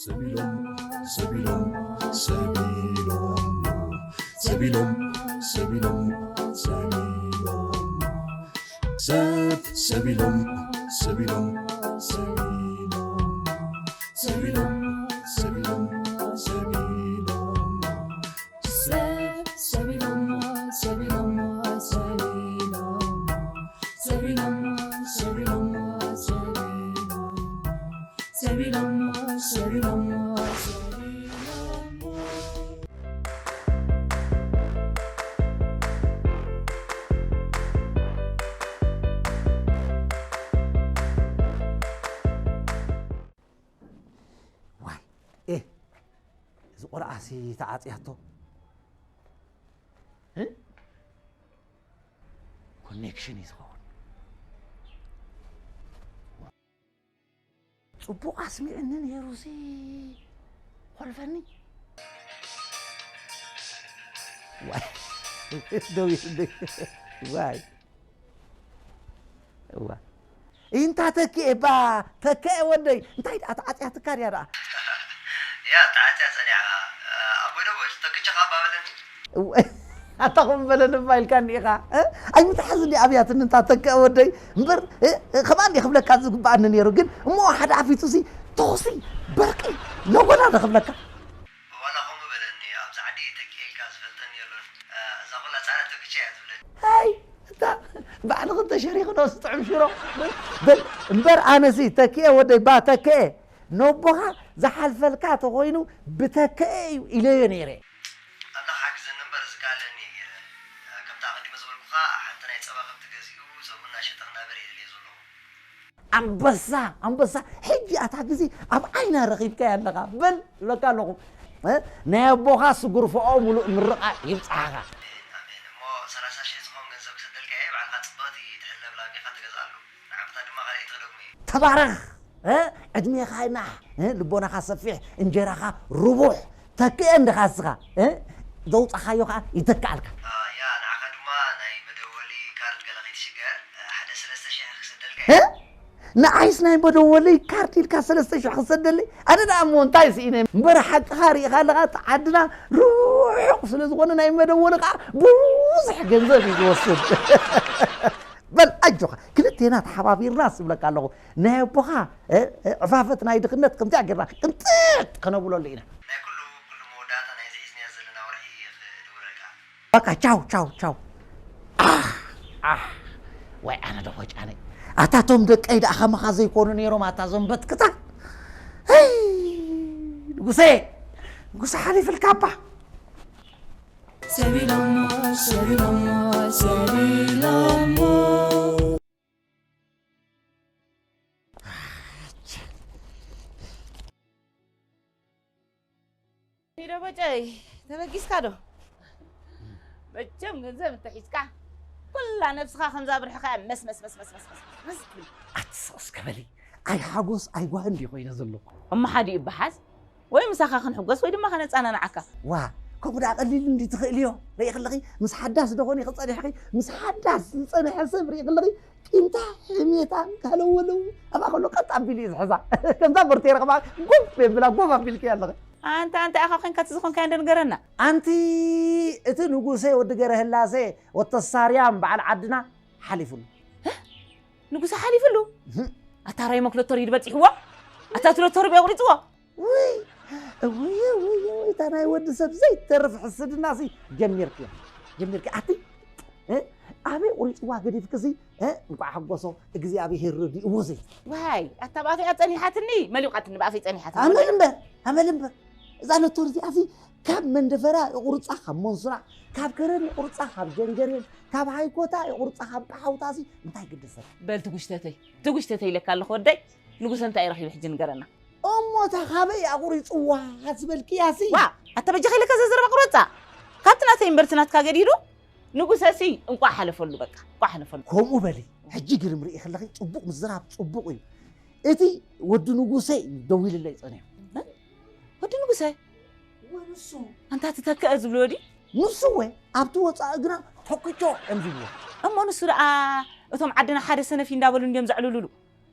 ሰቢሎም ሰቢሎም ሰቢሎም ሰቢሎም ሰቢሎም ሰቢሎም ሰብ ሰቢሎም ሰቢሎም ሰቢሎም ሰቢሎም ሰቢሎም ሰቢሎም ሰብ ሰቢሎም ሰቢሎም ሰቢሎም ሰቢሎም ሰቢሎም ሰቢሎም ሰቢሎም ሰቢሎም ሰቢሎም ዋይ፣ ኤ፣ እዚ ቆልዓሲ ተዓጽያቶ። እ? ኮኔክሽን እዩ ዝኸውን። ጽቡቕ ኣስሚዕኒ ነይሩሲ፣ ኮልፈኒ። ዋይ፣ ደው ይብል። ዋይ። እዋ። ኢንታ ተኪኤ ባ፣ ተከኤ ወደይ፣ እንታይ ደኣ ተዓጽያትካ ድያ ደኣ? ያ፣ ተዓጽያ ጸኒሓ። ኣቦይ ደቦይ፣ ተክቼኻ እባ በለኒ። እወ፣ ኣታ ኹም በለኒ እባ ኢልካኒ ኢኻ፣ እ? ኣይምትሓዝ እንዲ ኣብያትኒ እንታ ተከኤ ወደይ። እምበር፣ እ፣ እ፣ ከማን እየ ክብለካ ዝግብኣኒ ነይሩ፣ ግን እሞ ሓደ ኣፊቱሲ ተኹሲ፣ በርቂ፣ ነጎዳ ዶ ክብለካ? ዋላ ከምኡ በለኒ፣ ኣብዚ ዓዲ ተኪኤ ኢልካ ዝፈልጠኒ የሎን። እ፣ እዛ ኹላ ጻዕዳ ተክቼ እያ ትብለኒ። ኣይ፣ እታ ባዕልኺ ተሸሪኽዶ ዝጥዕም ሽሮ? በል፣ እምበር ኣነሲ ተኪኤ ወደይ ባ ተኪኤ፣ ነቦኻ ዝሓልፈልካ ተኾይኑ ብተኪኤ እዩ ኢለዮ ነይረ። ኣምላኽ ሓግዘኒ እምበር ዝከኣለኒ እየ ገይረ። ከምቲ ኣቐዲመ ዝበልኩኻ፣ ሓንቲ ናይ ጸባ ከብቲ ገዚኡ፣ ጸብኡ እናሸጠ ክናበር እየ ደልየ ዘለኹ። ኣንበሳ፣ ኣንበሳ፣ ሕጂ ኣታ ግዜ ኣብ ዓይና ረኺብካያ ኣለኻ። በል፣ እብለካ ኣለኹ። እ? ናይ ኣቦኻ ስጉርፍኦ ሙሉእ ምርቓ ይብጽሓኻ። ኣሜን፣ ኣሜን። እሞ ሰላሳ ሺሕ ዝኾን ገንዘብ ክሰደልካ እየ፣ ባዕልኻ ጽብቕቲ ትሕለብ ላም ኢኻ ትገዝኣሉ። ንዓመታ ድማ ካልኣይቲ ክደግሞ እየ። ተባረኽ፣ እ? ዕድሜኻ ይናሕ፣ እ? ልቦናኻ ሰፊሕ፣ እንጀራኻ ርቡሕ። ተክአ እንዲኻ እስኻ፣ እ? ዘውጻኻዮ ኸኣ ይተክኣልካ። ያ፣ ንዓኻ ድማ ናይ መደወሊ ካርድ ገለ ከይትሽገር፣ ሓደ ሰለስተ ሽሕ ክሰደልካ እየ። እ? ንዓይስ ናይ መደወሊ ካርድ ኢልካ ሰለስተ ሽሕ ክሰደለይ? ኣነ ደኣ እሞ እንታይ ስኢነ? እምበር ሓቅኻ ርኢኻ ኣለኻ፣ እቲ ዓድና ርሑቕ ስለ ዝኾነ ናይ መደወሊ ኸኣ ብዙሕ ገንዘብ እዩ ዝወስድ። በል ኣጆኻ፣ ክልቴና ተሓባቢርና ዝብለካ ኣለኹ። ናይ ኣቦኻ፣ እ፣ እ፣ ዕፋፈት ናይ ድኽነት ከምዚኣ ጌርና ቅንጥጥ ከነብለሉ ኢና። ናይ ኩሉ፣ ኩሉ መወዳእታ ናይዚ ሒዝናዮ ዘለና ወርሒ ክድውለልካ። በቃ ቻው፣ ቻው፣ ቻው። ኣህ፣ ኣህ፣ ወይ ኣነ ዶ ኾጫነይ። ኣታ ቶም ደቀይ ደኣ ከማኻ ዘይኮኑ ነይሮም፣ ኣታ ዞም በትክታት። ሄይ፣ ንጉሰ፣ ንጉሰ ሓሊፍልካ እባ። ሰቢሎሞ፣ ሰቢሎሞ፣ ሰቢሎሞ። ኒዶ ቦጨይ፣ ተበጊስካ ዶ? መቸም ገንዘብ እንተሒዝካ፣ ኩላ ነብስኻ ከምዛ ብርሕኻ እያ መስ፣ መስ፣ መስ፣ መስ፣ መስ፣ መስ፣ መስ ትብል። ኣትስቕ እስከ በሊ። ኣይ ሓጎስ፣ ኣይ ጓሂ እንድዩ ኮይነ ዘለኹ። እሞ ሓዲኡ እባ ሓዝ፣ ወይ ምሳኻ ክንሕጎስ ወይ ድማ ከነጸናንዓካ። ዋ፣ ከምኡ ደኣ ቀሊል እንዲ ትኽእልዮ። ርኢ ከለኺ፣ ምስ ሓዳስ ዶ ኾን ኢኺ ጸኒሕኺ? ምስ ሓዳስ ዝጸንሐ ሰብ ርኢ ከለኺ፣ ቂምታ፣ ሕሜታ፣ ካለወለው፣ ኣብኣ ከሎ ቀጥ ኣቢሉ እዩ ዝሕዛ። ከምዛ በርቴረ ከማን ጎፍ የብላ፣ ጎፍ ኣቢልኪ ኣለኺ። ኣንታ፣ ኣንታ ኢኻ ኮንካ እቲ ዝኾንካዮ እንዶ ንገረና። ኣንቲ፣ እቲ ንጉሰ ወዲ ገረህላሴ ወተሳርያም በዓል ዓድና ሓሊፉሉ። ንጉሰ ሓሊፉሉ? እህ። ኣታ ራይ መክለቶር ኢድ በጺሕዎ? ኣታ ትለቶር ብዮ ቁሪጽዎ? ውይ፣ ውይ፣ ውይ፣ ውይ፣ እታ ናይ ወዲ ሰብ ዘይተርፍ ሕስድናሲ ጀሚርክዮ። ጀሚርኪ ኣቲ፣ እ? ኣበይ ቁሪጽዋ ገዲፍክሲ፣ እ? እንቋዕ ሓጎሶ እግዚኣብሄር ረዲእዎሲ። ዋይ፣ ኣታ ብኣፈይ ጸኒሓትኒ፣ መሊቋትኒ ብኣፈይ ጸኒሓትኒ። ኣመል እምበር፣ ኣመል እምበር። እዛ ለቶር እዚኣሲ ካብ መንደፈራ ይቑርጻ፣ ካብ መንሱራ፣ ካብ ከረን ይቑርጻ፣ ካብ ጀንጀሬን፣ ካብ ሃይኮታ ይቑርጻ፣ ካብ ቀሓውታሲ እንታይ ግድሰካ? በል ትጉሽተተይ፣ ትጉሽተተይ ኢለካ ኣለኹ ወደይ። ንጉሰ እንታይ ረኺቡ ሕጂ ንገረና። እሞ እታ ካበይ ኣቑሪጽዋ ዝበልክያሲ? ዋ፣ ኣታ በጃኺ ኢለካ እዛ ዘረባ ቁረጻ። ካብቲ ናተይ እምበር እቲ ናትካ ገዲዱ። ንጉሰሲ እንቋዕ ሓለፈሉ በቃ፣ እንቋዕ ሓለፈሉ። ከምኡ በሊ። ሕጂ ግርም ርኢ ከለኺ ጽቡቕ ምዝራብ ጽቡቕ እዩ። እቲ ወዲ ንጉሰ እዩ ደዊልለይ ጸኒሑ። እ? ወዲ ንጉሰ? ወንሱ? ኣንታ ትተክአ ዝብሎ ወዲ? ንሱ ወ ኣብቲ ወጻኢ ግና ቶክቾ እዮም ዝብልዎ። እሞ ንሱ ደኣ እቶም ዓድና ሓደ ሰነፍ እዩ እንዳበሉ እንድዮም ዘዕልሉሉ።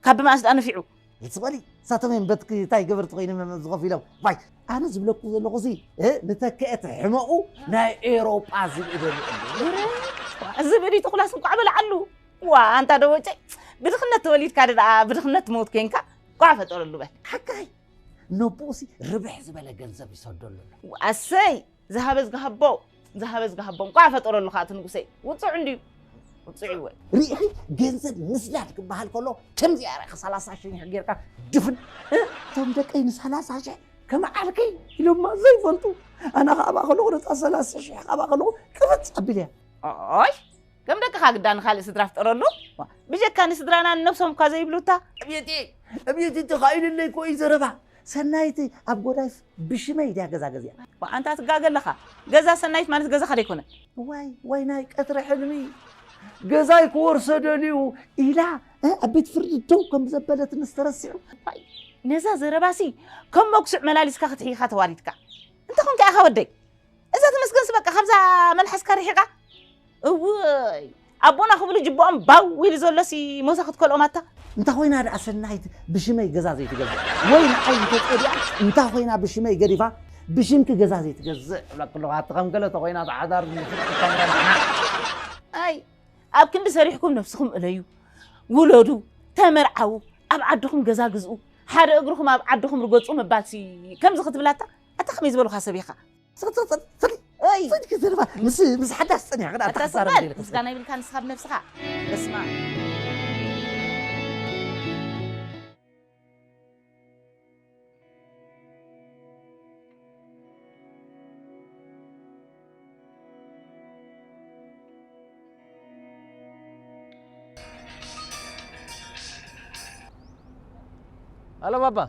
ካብ ብመኣስ ደኣ ነፊዑ? ይጽበሊ ሳቶም እዮም በትኪ እንታይ ገበርቲ ኮይኖም እዮም ዝኸፊሎም። ባይ ኣነ ዝብለኩ ዘለኹ ሲ እ፣ ንተክአት ሕመቑ ናይ ኤሮጳ ዝብኢ በሊዑ። እዚ ብእዲ ትኹላስ እንኳዕ በልዓሉ። ዋ ኣንታ ደወጨይ፣ ብድኽነት ተወሊድካ ደኣ ብድኽነት ትመውት ኮንካ፣ ኳዕ ፈጠረሉ በል። ሓካይ፣ ነቦሲ ርብሕ ዝበለ ገንዘብ ይሰደሉ ኣሎ። ኣሰይ፣ ዝሃበ ዝግሃቦ፣ ዝሃበ ዝግሃቦ። እንኳዕ ፈጠረሉ ከኣ እቲ ንጉሰይ። ውጹዕ እንድዩ። ውጹዕ ይወ። ሪኢኺ፣ ገንዘብ ምስዳድ ክበሃል ከሎ ከምዚ ኣረኸ ሰላሳ ሽሕ ጌርካ ድፍን። እ? እቶም ደቀይ ን ሰላሳ ሽሕ ከመዓልከይ ኢሎማ ዘይፈልጡ። ኣነ ከኣ ኣብኣ ከለኹ ነታ ሰላሳ ሽሕ ኣብኣ ከለኹ ቅብጽ ኣቢለያ። ኦይ፣ ከም ደቅኻ ግዳ ንኻልእ ስድራ ፍጠረሉ። ዋ፣ ብጀካ ንስድራና ንነብሶም እኳ ዘይብሉታ። ኣብየቲ፣ ኣብየቲ ተኻኢሉለይ እኮ እዩ ዘረባ። ሰናይቲ ኣብ ጎዳይፍ ብሽመይ ድያ ገዛ ገዚኣ? ዋ፣ ኣንታ ትጋገ ኣለኻ። ገዛ ሰናይት ማለት ገዛኻ ደይኮነ። ዋይ፣ ዋይ ናይ ቀትሪ ሕልሚ። ገዛይ ክወርሶ ደልዩ ኢላ፣ እ፣ ኣብ ቤት ፍርዲ ደው ከም ዘበለትንስ ተረሲዑ። ዋይ፣ ነዛ ዘረባሲ ከም መኩስዕ መላሊስካ ክትሕይኻ ተዋሪድካ። እንተ ኾንካ ኢኻ ወደይ። እዛ ተመስገንሲ በቃ ካብዛ መልሓስካ ርሒቓ። እውይ፣ ኣቦና ክብሉ ጅብኦም ባው ኢሉ ዘሎሲ ሞሳ ክትከልኦም ኣታ። እንታ ኮይና ደኣ ሰናይት ብሽመይ ገዛ ዘይትገዝእ? ወይ ንዓይ እንተጸሊኣ፣ እንታ ኮይና ብሽመይ ገዲፋ ብሽምኪ ገዛ ዘይትገዝእ? እብለኪ ኣለኹ፣ ኣቲ ከም ገለ ተኾይና እቲ ሓዳር ዝምስርት እኳ ምረባሕና። ኣይ፣ ኣብ ክንዲ ሰሪሕኩም ነብስኹም እለዩ፣ ውለዱ፣ ተመርዓዉ፣ ኣብ ዓድኹም ገዛ ግዝኡ፣ ሓደ እግርኹም ኣብ ዓድኹም ርገጹ ምባልሲ ከምዚ ክትብላታ፣ ኣታ ከመይ ዝበሉኻ ሰብ ኢኻ? ጽቕ፣ ጽቕ፣ ጽቕ፣ ጽቕ። ኦይ። ጽድቂ ዘረባ ምስ፣ ምስ ሓዳስ ጸኒሕካ ደኣ ኣታ ኣታ ክሳረ ሰባል፣ እንዴ ኢልካ። ምስጋና ይብልካ ንስኻ ብነብስኻ። በስመ ኣብ። ኣሎ ባባ።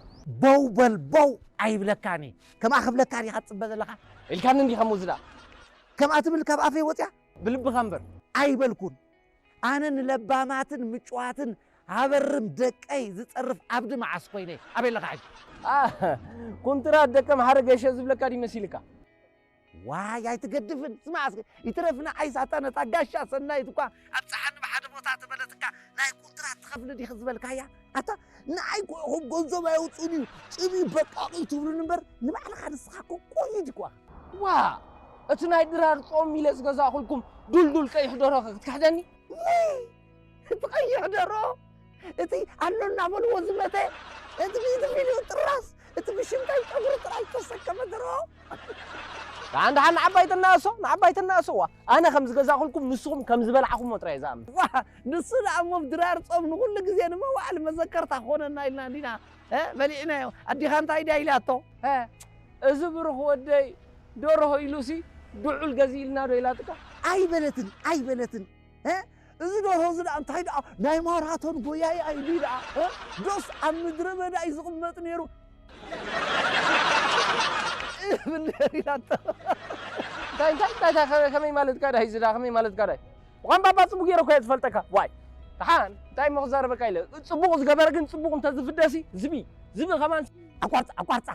በው በል በው ኣይብለካን እየ። ከምኣ ክብለካ ዲኻ ትጽበ ዘለኻ? ኢልካኒ እንዲኻ ምውዝዳ። ከምኣ ትብል ካብ ኣፈይ ወጽያ? ብልብኻ እምበር። ኣይበልኩን። ኣነ ንለባማትን ምጭዋትን ሃበርም ደቀይ ዝጸርፍ ኣብዲ መዓስ ኮይነ? ኣበይ ኣለኻ ሕጂ? ኣ፣ ኩንትራት ደቀ መሓረ ገሸ ዝብለካ ድዩ መሲልካ? ዋይ፣ ኣይትገድፍን። ስማዕ እስኪ፣ ይትረፍ ንዓይስ ኣታ ነታ ጋሻ ሰናይት እኳ ኣብጽሓኒ ብሓደ ቦታ ተበለትካ፣ ናይ ኩንትራት ትኸፍሊ ዲኺ ዝበልካያ? ኣታ ንዓይ እኮ ይኹን ገንዘብ ኣየውጽእን እዩ፣ ጽምኢ በቃ እዩ ትብሉኒ እምበር፣ ንባዕልኻ ንስኻ እኮ ቆሪድ እኮ። ዋ፣ እቲ ናይ ድራር ጾም ኢለ ዝገዛእኹልኩም ዱልዱል ቀይሕ ደርሆ ከ ክትክሕደኒ? ውይ፣ እቲ ቀይሕ ደርሆ፣ እቲ ኣሎ እናበልዎ ዝመተ፣ እቲ ሚእቲ ሚልዮን ጥራስ፣ እቲ ብሽንታይ ጨጉሪ ጥራይ ዝተሰከመ ደርሆ። ደሓን ደሓን ንዓባይ ተናእሶ፣ ንዓባይ ተናእሶ። ዋ፣ ኣነ ከም ዝገዛእኹልኩም ንስኹም ከም ዝበላዕኹምዎ ጥራይ እየ ዝኣምን። ዋ፣ ንሱ ደኣ እሞ ብድራር ጾም ንኹሉ ግዜ ንመዋዕል መዘከርታ ክኾነና ኢልና እንዲና፣ እ፣ በሊዕናዮ። ኣዲኻ እንታይ ድያ ኢላቶ? እ፣ እዚ ብሩኽ ወደይ ደርሆ ኢሉሲ ድዑል ገዚእልና ዶ ኢላትካ? ኣይበለትን፣ ኣይበለትን። እ፣ እዚ ደርሆ እዚ ደኣ እንታይ ደኣ ናይ ማራቶን ጎያይ ኣዩ ድዩ ደኣ? እ፣ ዶስ ኣብ ምድረ በዳ እዩ ዝቕመጥ ነይሩ? እብል ነይሩ ኢላቶ። እንታይ፣ እንታይ፣ እንታይ፣ እንታይ፣ ከመይ፣ ከመይ ማለትካ ዳይ እዚ ደኣ? ከመይ ማለትካ ዳይ? ብቋንቋ እባ ጽቡቕ ገይረ እኮ እየ ዝፈልጠካ። ዋይ። ደሓን፣ እንታይ እሞ ክዛረበካ ኢለ? ጽቡቕ ዝገበረ ግን ጽቡቕ እንተዝፍደሲ፣ ዝብኢ፣ ዝብኢ ከማን። ኣቋርጻ፣ ኣቋርጻ፣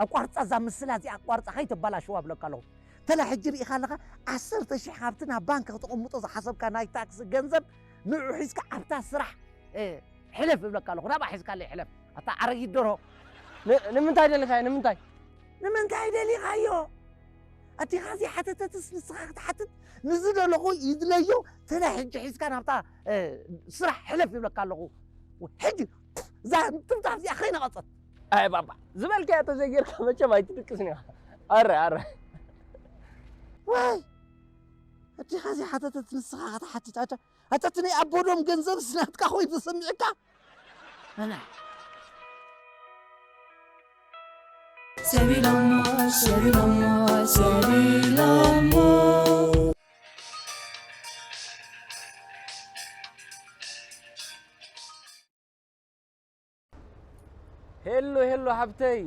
ኣቋርጻ፣ እዛ ምስላ እዚኣ ኣቋርጻ፣ ከይተባላሽዋ እብለካ ኣለኹ። ተላ ሕጂ ርኢኻ ኣለኻ፣ ዓሰርተ ሽሕ ካብቲ ናብ ባንክ ክተቐምጦ ዝሓሰብካ ናይ ታክሲ ገንዘብ ንዑ ሒዝካ ኣብታ ስራሕ፣ እ፣ ሕለፍ እብለካ ኣለኹ። ናብኣ ሒዝካለይ ሕለፍ። ኣታ ኣረጊት ደርሆ። ን-፣ ንምንታይ ደሊኻዮ? ንምንታይ? ንምንታይ ደሊኻዮ? ኣዴኻ ዘይሓተተትስ ንስኻ ክትሓትት? ንዝደለኹ ይድለዮ፣ ተላ ሕጂ ሒዝካ ናብታ፣ እ፣ ስራሕ ሕለፍ ይብለካ ኣለኹ። ሕጂ እዛ ትምታፍ እዚኣ ከይነቐጸት። ኣይ ባባ፣ ዝበልካዮ ተዘይጌርካ መቸም ኣይትድቅስን ኢኻ። ኣረ፣ ኣረ። ዋይ፣ ኣዴኻ ዘይሓተተት ንስኻ ክትሓትት፣ ኣታ፣ ኣታ እቲ ናይ ኣቦዶም ገንዘብስ ናትካ ኮይኑ ተሰሚዕካ? ኣና። ሰቢሎሞ፣ ሰቢሎሞ፣ ሰቢሎሞ። ሄሎ፣ ሄሎ፣ ሓብተይ።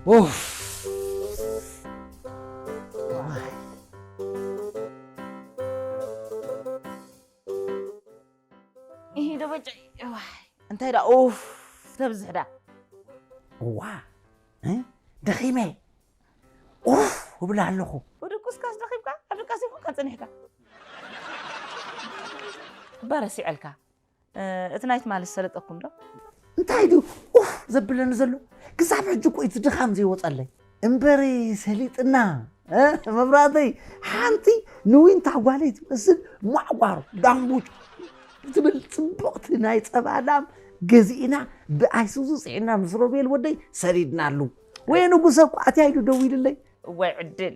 ኡፍ። ይሄ ደበጨ ዋይ እንታይ ዳ ኡፍ ተብዝሕ ዳ እዋ እ? ደኺመ ኡፍ እብል ኣለኹ። ብድቁስካስ ደኺምካ ኣብ ድቃስ ይኹንካ ጸኒሕካ እባ ረሲዐልካ እቲ ናይ ትማሊ ዝሰለጠኩም ዶ እንታይ ድዩ ኡፍ ዘብለኒ ዘሎ? ክሳብ ሕጂ እኮ እቲ ድኻም ዘይወፀለይ እምበሪ ሰሊጥና እ? መብራተይ ሓንቲ ንዊንታ ጓለይ ትመስል ሟዕቋር ዳንቡጭ ትብል ፅብቕቲ ናይ ፀባ ላም ገዚእና ብኣይሱዙ ፅዒና ምስ ሮቤል ወደይ ሰዲድናሉ። ወየ ንጉሰ እኮ ኣትያ ኢሉ ደዊልለይ። እዋይ ዕድል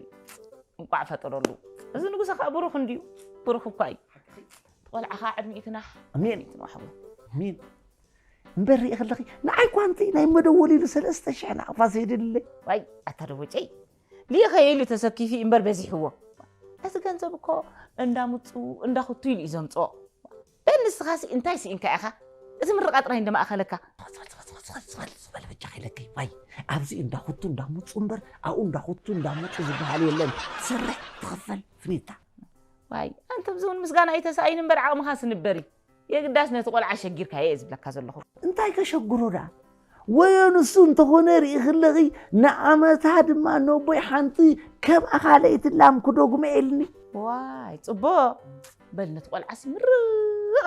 እንቋዕ ፈጠረሉ እዚ ንጉሰ ከዓ ብሩኽ እንድዩ ብሩኽ እኳ እዩ ቆልዓ ከዓ ዕድሚኡ ትናሕ ኣሜን። ትናሕ ኣሜን። እምበር ርኢ ከለኺ ንዓይ ኳንቲ ናይ መደወሊሉ ሰለስተ ሽሕ ናቕፋ ሰይድልለይ። ዋይ ኣታ ደቦጨይ ሊኸ ኢሉ ተሰኪፊ እምበር በዚሕዎ። እቲ ገንዘብ እኮ እንዳምፁ እንዳኽቱ ኢሉ እዩ ዘምፅኦ። በል ንስኻሲ እንታይ ስኢንካ ኢኻ? እቲ ምርቓ ጥራይ እንደማእኸለካ። ዝበል ዝበል ዝበል ዝበል ዝበል በጃኻ ኢለኪ። ዋይ ኣብዚ እንዳኹቱ እንዳምፁ እምበር ኣብኡ እንዳኹቱ እንዳምፁ ዝበሃል የለን። ትሰርሕ ትኽፈል ፍኒታ። ዋይ ኣንተ ብዝውን ምስጋና ኣይተሳኢን እምበር ዓቕምኻ ስንበር እዩ። የግዳስ ነቲ ቆልዓ ሸጊርካዮ እየ ዝብለካ ዘለኹ። እንታይ ከሸግሮ ደኣ? ወዮ ንሱ እንተኾነ ርኢኺ ኣለኺ ንዓመታ ድማ ነቦይ ሓንቲ ከምኣ ካልኣይቲ ላም ክደጉመ ኢልኒ። ዋይ ጽቡቕ በል ነቲ ቆልዓሲ ምርቕ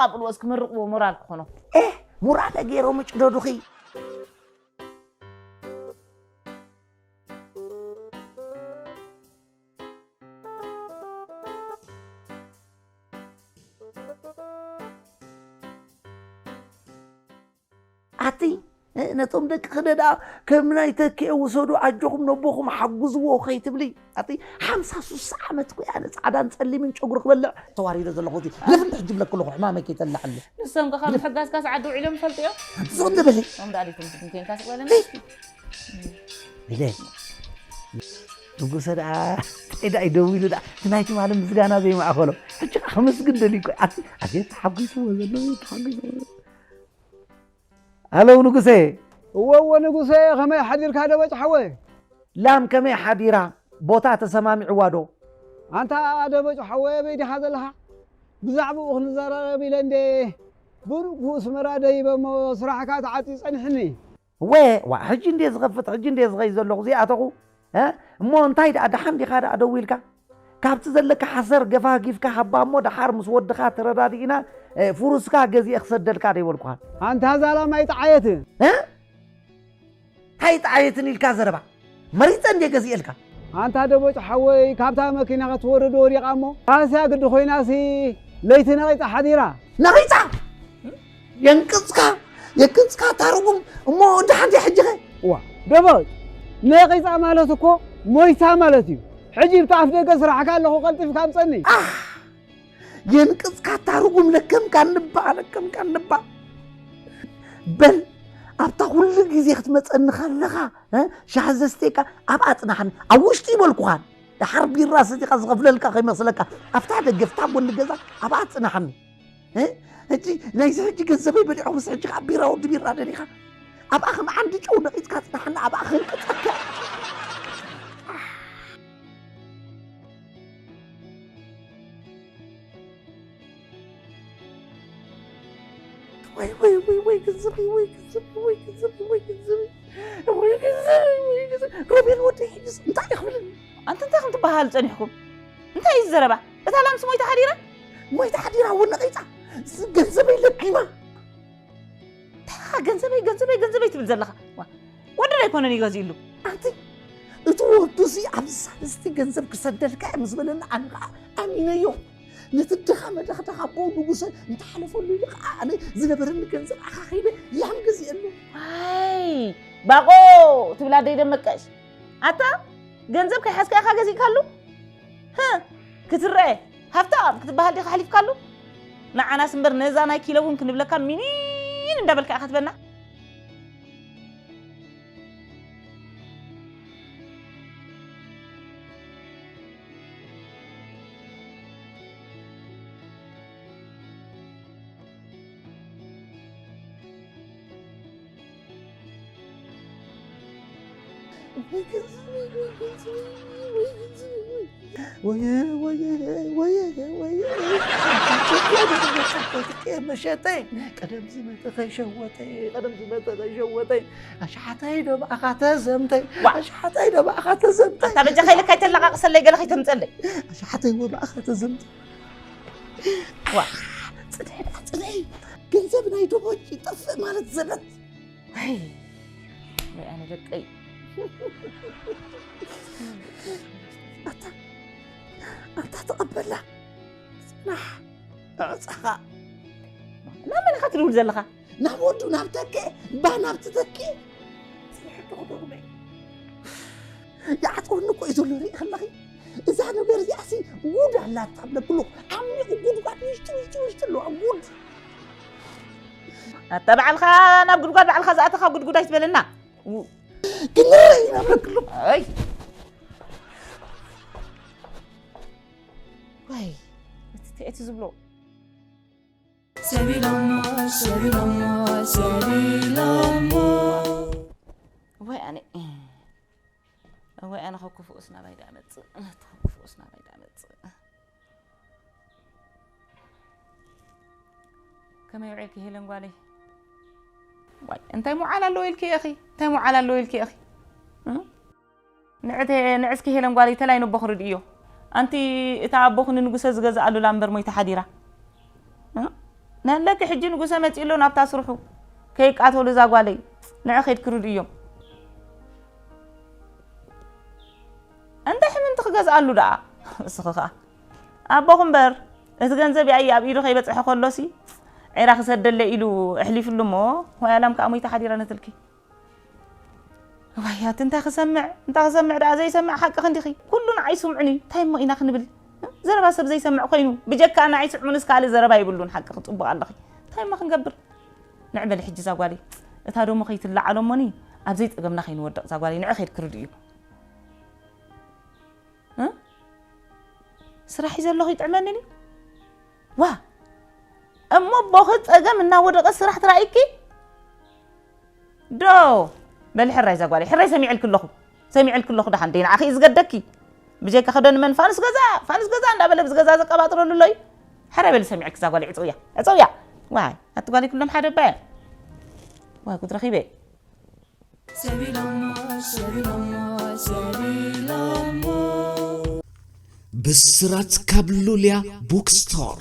ኣብልዎ እስኪ መርቕዎ ሞራል ክኾኖ። ኤህ ሙራለ ገይሮም እጭደዱኺ። ኣቲ ነቶም ደቂ ክደ ደኣ ከም ናይ ተኪኤ ውሰዱ ኣጆኹም ነቦኹም ሓግዝዎ ከይትብሊ ኣቲ ሓምሳ ሱሳ ዓመት ኮ ኣነ ጻዕዳን ጸሊምን ጨጉሪ ክበልዕ ተዋሪደ ዘለኹ እቲ ልፍንቲ ሕጂ ብለክ ኣለኹ ሕማመይ ከይተላዓሉ ንሶም ከ ካብ ምሕጋዝካስ ዓዲ ውዒሎም ይፈልጡ እዮም ዝቕድበለይ ኦም ደኣ ዲኩም ትድንኮይንካ ስቆለና ኢለ ንጉሰ ደኣ እንታይ ደኣ ይደዊሉ ደኣ እቲ ናይ ትማሊ ምስጋና ዘይማእኸሎ ሕጂ ከዓ ከመስግን ደልዩ እኮ ኣቲ ኣቤት ተሓጒስዎ ዘሎ ተሓጒስዎ ኣለዉ ንጉሰ እወ እወ ንጉሰ ከመይ ሓዲርካ ደበጭ ሓወ ላም ከመይ ሓዲራ ቦታ ተሰማሚዕዋ ዶ ኣንታ ደበጭ ሓወ ኣበይ ዲኻ ዘለኻ ብዛዕባኡ ክንዘራረብ ኢለ እንደ ብሩክ ኣስመራ ደይበ እሞ ስራሕካ ተዓፅዩ ፀኒሕኒ እወ ዋእ ሕጂ እንድየ ዝኸፍት ሕጂ እንድየ ዝኸይድ ዘለኹ እዚኣተኹ እ እሞ እንታይ ደኣ ደሓን ዲኻ ደኣ ደዊልካ ካብቲ ዘለካ ሓሰር ገፋጊፍካ ሃባ እሞ ደሓር ምስ ወድኻ ተረዳዲእና እ፣ ፍሩስካ ገዚአ ክሰደልካ ደይበልኩኻን ኣንታ ዛላም ኣይጠዓየትን እ? እንታይ ጠዓየትን ኢልካ ዘረባ መሪፀ እንድየ ገዚኤልካ ኣንታ ደቦጭ ሓወይ ካብታ መኪና ክትወርድ ወዲቓ እሞ ካስያ ግዲ ኮይናሲ ለይቲ ነቒፃ ሓዲራ ነቒፃ የንቅፅካ የንቅፅካ ታርጉም እሞ ደሓን ድያ ሕጂ ኸ ዋ ደቦጭ ነቒፃ ማለት እኮ ሞይታ ማለት እዩ ሕጂ ብቲ ኣፍ ደገ ስራሕካ ኣለኹ ቀልጢፍካ ምፀኒ ኣህ የንቅፅካ ታርጉም ለከምካ ንባ ለከምካ ንባ በል ኣብታ ኩሉ ግዜ ክትመፀኒ ከለኻ እ፣ ሻሂ ዘስተየካ ኣብኣ ፅናሓኒ ኣብ ውሽጢ ይበልኩኻን ደሓር ቢራ ሰቲኻ ዝኸፍለልካ ከይመስለካ ኣብታ ደገ ፍታ ጎኒ ገዛ ኣብኣ ፅናሓኒ እ፣ ሕጂ ናይዚ ሕጂ ገንዘበይ በሊዖምስ ሕጂ ከዓ ቢራ ወዲ ቢራ ደሊኻ ኣብኣ ከም ዓንዲ ጨው ነቒፅካ ፅናሓኒ ኣብኣ ከንቅፀካ ወይ ወይ ወይ ወይ ገንዘበይ ወይ ገንዘበይ ወይ ገንዘበይ ወይ ገንዘበይ ወይ ገንዘበይ ወይ ገንዘበይ ሮቤል ወደይ ሕጅስ እንታይ ይኽብልን ኣንተ እንታይ ከም ትበሃሉ ጸኒሕኩም እንታይ እዩ ዘረባ እታ ላምስ ሞይታ ሓዲራ ሞይታ ሓዲራ እውን ነቒጻ ገንዘበይ ለኪማ እንታይ ገንዘበይ ገንዘበይ ገንዘበይ ትብል ዘለኻ ወደይ ኣይኮነን ይገዚእሉ ኣንቲ እቲ ወዱሲ ኣብዚ ሳልስቲ ገንዘብ ክሰደልካ እዮም ዝበለኒ ኣነ ከዓ ኣሚነዮ ነቲ ድኻ መደኽደኻ ኣቦ ንጉሰ እንተሓለፈሉ ኢሉ ከዓ ኣነ ዝነበረኒ ገንዘብ ኣኻኺበ ላም ገዚአሉ ኣይ ባቆ ትብላ ደይ ደመቀሽ ኣታ ገንዘብ ከይሓዝካ ኢኻ ገዚእካሉ ህ ክትረአ ሃብታም ክትበሃል ዲኻ ሓሊፍካሉ ንዓናስ እምበር ነዛ ናይ ኪሎ እውን ክንብለካ ሚኒን እንዳበልካ ኢኻ ትበና ወየ ወየ ወየ ወየ ወየ መሸጠይ ቀደም ዝመጠ ከይሸወጠይ ቀደም ዝመጠ ከይሸወጠይ ኣሽሓታይ ዶ ብኣኻ ተዘምተይ ኣሽሓታይ ዶ ብኣኻ ተዘምተይ ኣታ በጃ ከይልካ ይተለቃቅሰለይ ገለ ከይተምፀለይ ኣሽሓታይ ወ ብኣኻ ተዘምተይ ዋ ፅንሒ ደኣ ፅንሒ ገንዘብ ናይ ደቦጭ ይጠፍእ ማለት ዘበት ኣይ ወይ ኣነ ደቀይ ኣታ ኣታ ተቐበላ ፅናሕ ዕፃኻ ናብ መን ኢኻ ትድውል ዘለኻ ናብ ወዱ ናብ ተኬ ባ ናብ ትተኪ ፅንሒ ተኽደጉመ ይዓፅወኒ እኮ እዩ ዘሎ ርኢ ከለኺ እዛ ነገር እዚኣሲ ጉድ ኣላታ ብለብሎ ዓሚቑ ጉድጓድ ውሽጢ ውሽጢ ውሽጢ ኣለዋ ጉድ ኣታ ባዕልኻ ናብ ጉድጓድ ባዕልኻ ዝኣተኻ ጉድጉድ ኣይትበለና ግን ንርኢ ኢና ብለብሎ ኣይ ወይ እቲ ትእቲ ዝብሎ ሰቢሎሞ ሰቢሎሞ ሰቢሎሞ ወይ ኣነ ወይ ኣነ ካብ ክፉኡስ ናባይ ዳ መፅእ እቲ ካብ ክፉኡስ ናባይ ዳ መፅእ ከመይ ውዒልኪ ሄለን ጓለይ ዋይ እንታይ ሙዓል ኣለዎ ኢልኪ ኢኺ እንታይ ሙዓል ኣለዎ ኢልኪ ኢኺ ንዕስኪ ሄለን ጓለይ ተላይ ነቦ ክርድእዮ ኣንቲ እታ ኣቦኹ ንንጉሰ ዝገዝኣሉላ እምበር ሞይታ ሓዲራ ነለኪ ሕጂ ንጉሰ መፂኡ ኣሎ ናብታ ስርሑ ከይቃተሉ እዛ ጓለይ ንዕ ከይድ ክርድእዮም እንታይ ሕምንቲ ክገዝኣሉ ደኣ እስኺ ከኣ ኣቦኹ እምበር እቲ ገንዘብ ያይ ኣብ ኢዱ ከይበፅሐ ከሎሲ ዒራ ክሰደለ ኢሉ ኣሕሊፍሉ እሞ ሆያላም ከዓ ሞይታ ሓዲራ ነትልኪ ዋያት እንታይ ክሰምዕ እንታይ ክሰምዕ ደኣ ዘይሰምዕ ሓቂ ክንዲኺ ኩሉ ንዓይ ስምዑኒ እንታይ እሞ ኢና ክንብል ዘረባ ሰብ ዘይሰምዕ ኮይኑ ብጀካ ንዓይ ስዕሙንስ ካልእ ዘረባ ይብሉን ሓቂ ክፅቡቕ ኣለኺ እንታይ እሞ ክንገብር ንዕበሊ ሕጂ ዛጓለይ እታ ደሞ ከይትለዓሎ እሞኒ ኣብ ዘይፀገምና ከይንወድቕ ዛጓለይ ንዕ ከይድ ክርድእዩ ስራሕ እዩ ዘለኹ ይጥዕመኒ ድዩ ዋ እሞ ቦኺ ፀገም እናወደቐ ስራሕ ትራእይኪ ዶ በሊ ሕራይ ዛጓለይ ሕራይ ሰሚዐልኪ ኣለኹ ሰሚዐልኪ ኣለኹ ደሓን ደይ ንዓኺ እዩ ዝገደኪ ብጀካ ክደኒ መን ፋኑስ ገዛ ፋኑስ ገዛ እንዳበለ ብዚ ገዛ ዘቀባጥረሉ ኣሎ እዩ ሕራይ በሊ ሰሚዐልኪ ዛጓለይ ዕፀውያ ዕፀውያ ዋይ ኣቲ ጓለይ ኩሎም ሓደ ባየ ዋይ ጉድ ረኺበ ሰቢሎሞ ሰቢሎሞ ሰቢሎሞ ብስራት ካብ ሉልያ ቡክስቶር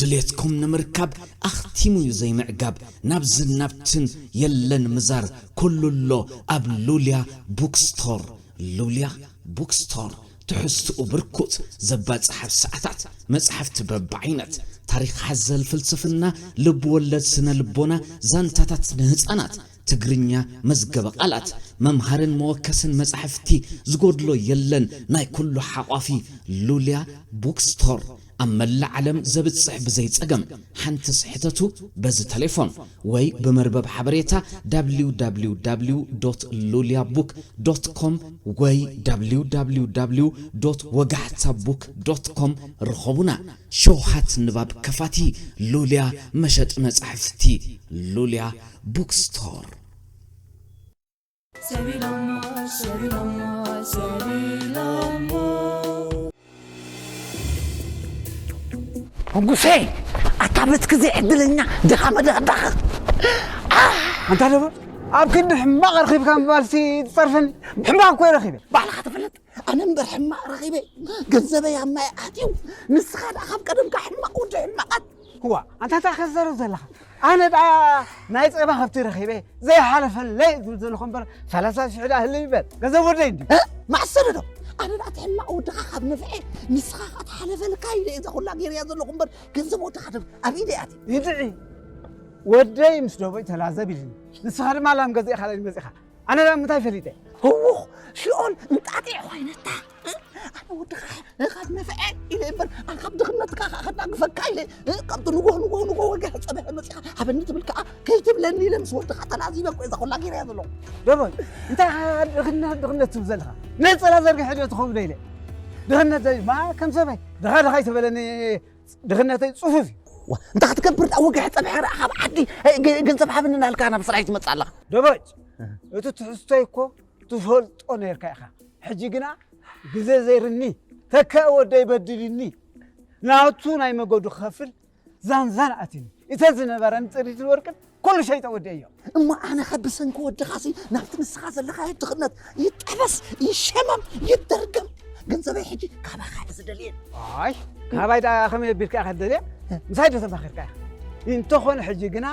ድሌትኩም ንምርካብ ኣኽቲሙ እዩ ዘይምዕጋብ ናብዝን ናብትን የለን ምዛር ኩሉሎ ኣብ ሉልያ ቡክስቶር ሉልያ ቡክስቶር ትሕዝትኡ ብርኩት ዘባፅሓ ሰዓታት መፅሓፍቲ በብዓይነት ታሪክ ሓዘል ፍልስፍና ልብ ወለድ ስነ ልቦና ዛንታታት ንህፃናት ትግርኛ መዝገበ ቃላት መምሃርን መወከስን መጻሕፍቲ ዝጎድሎ የለን ናይ ኩሉ ሓቋፊ ሉልያ ቡክስቶር ኣብ መላእ ዓለም ዘብጽሕ ብዘይ ጸገም ሓንቲ ስሕተቱ በዚ ተሌፎን ወይ ብመርበብ ሓበሬታ www ሉልያ ቡክ ዶት ኮም ወይ www ወጋሕታ ቡክ ዶት ኮም ርኸቡና ሸውሃት ንባብ ከፋቲ ሉልያ መሸጢ መጻሕፍቲ ሉልያ ቡክስቶር ሰቢሎሞ ሰቢሎሞ ሰቢሎሞ ንጉሰይ ኣታ በትኪ ዘይዕድለኛ ድኻ መዳዳኽ ኣንታ ደቦ ኣብ ክንዲ ሕማቕ ረኺብካ ምባልሲ ትጸርፈኒ ሕማቕ እኮ ረኺበ ባዕልኻ ተፈለጥ ኣነ እምበር ሕማቕ ረኺበ ገንዘበይ ኣብ ማይ ኣትዩ ንስኻ ደኣ ካብ ቀደምካ ሕማቕ ወዲ ሕማቓት እዋ ኣንታ እንታይ ከዘረብ ዘለኻ ኣነ ደኣ ናይ ጸባ ከብቲ ረኺበ ዘይሓለፈለይ ዝብል ዘለኹ እምበር ሰላሳ ሽሕ ደኣ ህልም ይበል ገንዘብ ወደይ እንዲ ማዕሰረ ዶ ኣነ ደኣ ትሕማቕ ወድኻ ካብ ነፍዐ ንስኻ ከዓ ትሓለፈልካ ኢለ እዛ ኩላ ገይረያ ዘለኹ እምበር ገንዘብ ወድኻ ዶ ኣብ ኢደ ኣትዩ ይድዒ ወደይ ምስ ደቦይ ተላዘብ ኢልኒ ንስኻ ድማ ላም ገዚእኻ ኢለኒ መጺኻ ኣነ ደኣ ምንታይ ፈሊጠ ህውኽ ሽኦል እንጣጢዕ ኮይነታ ኣነ ወድኻ ካብ ነፍዐ ኢለ እምበር ኣነ ካብ ድኽነትካ ከዓ ከናግፈካ ኢለ ካብቲ ንጎህ ንጎህ ንጎህ ወገ ፀብሐ መፂኻ ሃበኒ ትብል ከዓ ከይትብለኒ ኢለ ምስ ወድኻ ተላዚበ እኮ እዛ ኩላ ገይረያ ዘለኹ ደቦይ እንታይ ድኽነት ድኽነት ትብል ዘለኻ ነፀላ ዘርጊሐ ዶ ትኸውን ኢለ ድኽነት ዘይ ማ ከም ሰበይ ድኻ ድኻ ይተበለኒ ድኽነተይ ፅፉፍ እዩ እንታይ ክትገብር ደኣ ወግሐ ፀብሐ ረኣ ካብ ዓዲ ገንዘብ ሃብኒ እናልካ ናብ ስራሕ ትመፅእ ኣለኻ ደቦጭ እቲ ትሕዝቶይ እኮ ትፈልጦ ነርካ ኢኻ። ሕጂ ግና ግዜ ዘይርኒ፣ ተከአ ወደይ በድልኒ፣ ናቱ ናይ መገዱ ክኸፍል ዛንዛን ኣትኒ። እተን ዝነበረን ጥሪትን ወርቅን ኩሉ ሸይጠ ወደዮ። እሞ ኣነ ከ ብሰንኪ ወድኻሲ ናብቲ ንስኻ ዘለኻዮ ድኽነት ይጠበስ፣ ይሸመም፣ ይደርገም። ገንዘበይ ሕጂ ካባኻ እየ ዝደልየ። ኣይ፣ ካባይ ደኣ ከመይ ኣቢልካ ኢኻ ትደልየ? ምሳይ ዶ ተማኺርካ ኢኻ? እንተኾነ ሕጂ ግና